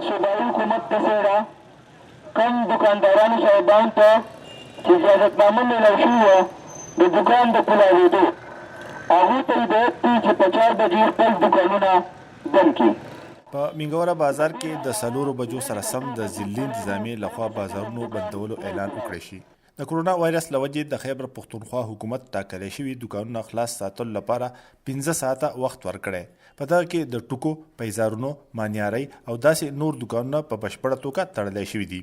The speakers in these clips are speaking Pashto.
صوبایي حکومت د سره کوم دکاندارانو صاحبان ته چې اجازتنامه میلاو شوې وه د دوکان د کولاوېدو، هغوی ته هدایت دی چې په چار بجې خپل دوکانونه بند کړي. په مینګوره بازار کې د څلورو بجو سره سم د ضلعي انتظامیې لخوا بازارونو بندولو اعلان وکړی شي. د کرونا وایرس له وجې د خیبر پښتونخوا حکومت ټاکل شوي دوکانونه خلاص ساتلو لپاره 5 ساعته وخت ورکړی. په دغه کې د ټوکو، پیزارونو، مانیارۍ او داسې نور دوکانونه په بشپړه توګه تړلی شوي دي.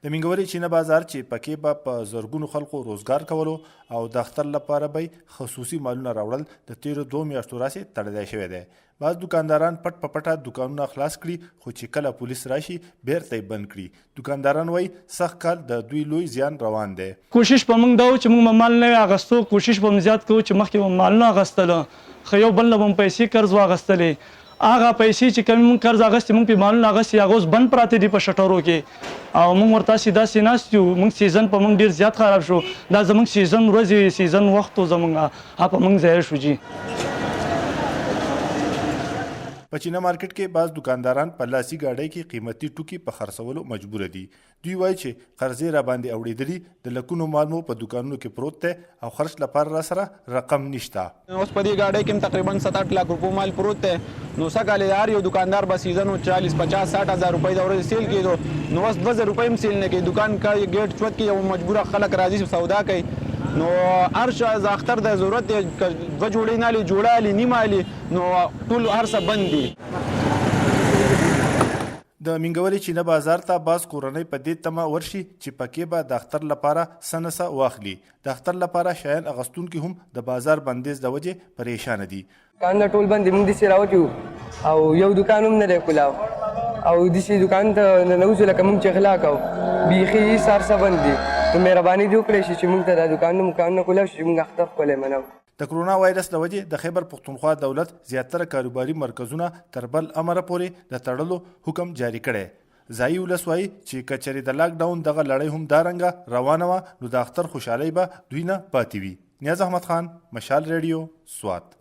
د مینګورې چینه بازار چې پکې به په زرګونو خلکو روزګار کولو او د اختر لپاره به خصوصي مالونه راوړل، د تیرو 2 میاشتو راهیسې تړلی شوی دی. بعض دوکانداران پټ په پټه دوکانونه خلاص کړي، خو چې کله پولیس راشي بیرته یې بند کړي. دوکانداران وایي سږ کال د دوی لوی زیان روان دی. کوشش په موږ دا و چې موږ به مال نوی اغستو، کوشش به مو زیات کوو چې مخکې به مو مالونه اغستل، خو یو بل نه به مو پیسې قرض واغستلې، هغه پیسې چې کومې موږ قرض اغستې، موږ پرې مالونه اغستي، هغه اوس بند پراته دي په شټرو کې او موږ ورته هسې داسې ناست یو. موږ سیزن په موږ ډېر زیات خراب شو، دا زموږ سیزن ورځې وې، سیزن وخت و زموږ، هغه په موږ ضایع شو جي. په چینه مارکیټ کې بعض دوکانداران په لاسي ګاډۍ کې قیمتي ټوکي په خرڅولو مجبور دي. دوی وايي چې قرضې راباندې اوړېدلي، د لکونو مال مو په دوکانونو کې پروت دی او خرڅ لپاره راسره رقم نشته. اوس په دې ګاډۍ کې هم تقریباً 7 اټ لاک روپو مال پروت دی، نو سږ کال یې د هر یو دوکاندار به سیزن و 40 50 60 هزار روپۍ د ورځې سیل کېدو، نو اوس 2000 روپۍ هم سیل نه کوي. دوکان که ګېټ چوت کې یو مجبوره خلک راځي چې سودا کوي، نو هر شی د اختر د ضرورت دی، که دوه جوړې نه الي، جوړه الي، نیمه الي، نو ټول هر څه بند دي. د مینګورې چینه بازار ته بعض کورنۍ په دې تمه ورشي چې پکې به د اختر لپاره څه نه څه واخلي. د اختر لپاره شیان اغستونکي هم د بازار بندیز له وجې پریشانه دي. دوکانونه ټول بند دي، موږ داسې راوتي یو او یو دوکان هم نه دی کولاو او داسې دوکان ته ننوځو لکه موږ چې غلا کوو، بیخي هېڅ هر څه بند دي. نو مهرباني دې وکړی شي چې موږ ته دا دوکانونه مکانونه کولاو شي چې موږ اختر ښکلی مناو. د کرونا وایرس له وجې د خیبر پښتونخوا دولت زیاتره کاروباري مرکزونه تر بل امره پورې د تړلو حکم جاري کړی. ځايي ولس وايي چې که چېرې د لاک ډاون دغه لړۍ هم دا رنګه روانه وه نو د اختر خوشحالۍ به دوی نه پاتې وي. نیاز احمد خان، مشال ریډیو، سوات.